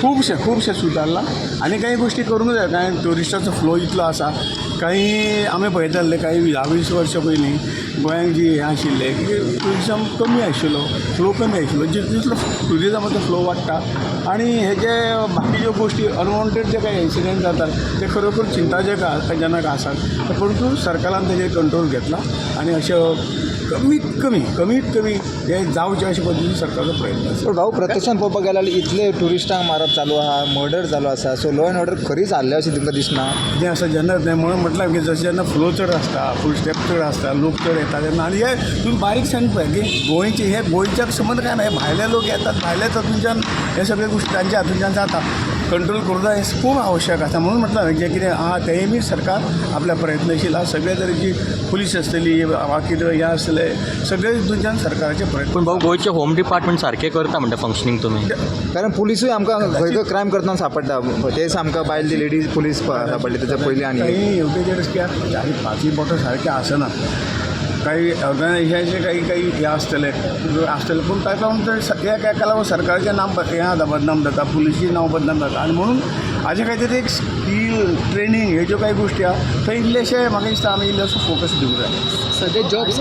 खुबशें खुबशें सुदारलां आनी कांय गोश्टी करूंक जाय. कांय ट्युरिस्टाचो फ्लो इतलो आसा, काही आमी पळयताले काही 10-20 वर्सां पयलीं गोंयांत जी हें आशिल्लें की ट्युरिजम कमी आशिल्लो, फ्लो कमी आशिल्लो. जितलो ट्युरिजमाचो फ्लो वाडटा आनी हे जे बाकीच्यो गोश्टी अनवॉन्टेड जे काही इन्सिडंट जातात ते खरोखर चिंताजनक जनक आसात. परंतु सरकारान तेजेर कंट्रोल घेतला आनी अशें कमीत कमी कमीत कमी हे जावचे अशे पद्दतीन सरकाराचो प्रयत्न आसा. पूण भाऊ, प्रत्यक्षान पळोवपाक गेल्यार इतले ट्युरिस्टांक मारप चालू आहा, मर्डर चालू आसा, सो लॉ एंड ऑर्डर खरीच हाल्ल्या अशें तुमकां दिसना? तें आसा जेन्ना तें म्हणून म्हटलां की जशें जेन्ना फ्लो चड आसता, फूल स्टेप चड आसता, लोक चड येता तेन्ना. आनी हे तुमी बारीकसाणेन पळय की गोंयचे हे गोंयच्याक संबंद काय ना, हे भायले लोक येतात, भायले तातूंच्यान हे सगळे गोश्टी तांच्या हातूंच्यान जाता. कंट्रोल करूंक जाय, हें खूब आवश्यक आसा. म्हणून म्हटलां हांवें जें कितें आहा तेंय बी सरकार आपल्या प्रयत्नशील आहा. सगळे तरेची पुलीस आसतली, बाकी हे आसतले, सगळे हितूनच्यान सरकाराचे प्रयत्न. पूण भाऊ, गोंयचें होम डिपार्टमेंट सारकें करता म्हणटा फंक्शनींग तुमी? कारण पुलिसूय आमकां खंय खंय क्रायम करतना सांपडटा. तेच आमकां बायल ती लेडीज पुलीस सांपडली तेच्या पयलीं आनी काही हेवटेचेर कित्याक चारी पांचूय बोटां सारकें आसना. काही ऑर्गनायझेशनाचे काही काही हे आसतले आसतले, पूण ताका लागून ते एका लागून सरकाराचें नाम हें जाता, बदनाम जाता, पुलिशीचें नांव बदनाम जाता. आनी म्हणून हाजे खातीर एक स्कील ट्रेनींग ह्यो ज्यो कांय गोश्टी आहा थंय इल्लेशें म्हाका दिसता आमी इल्लोसो फोकस दिवंक जाय. सध्या जॉब्स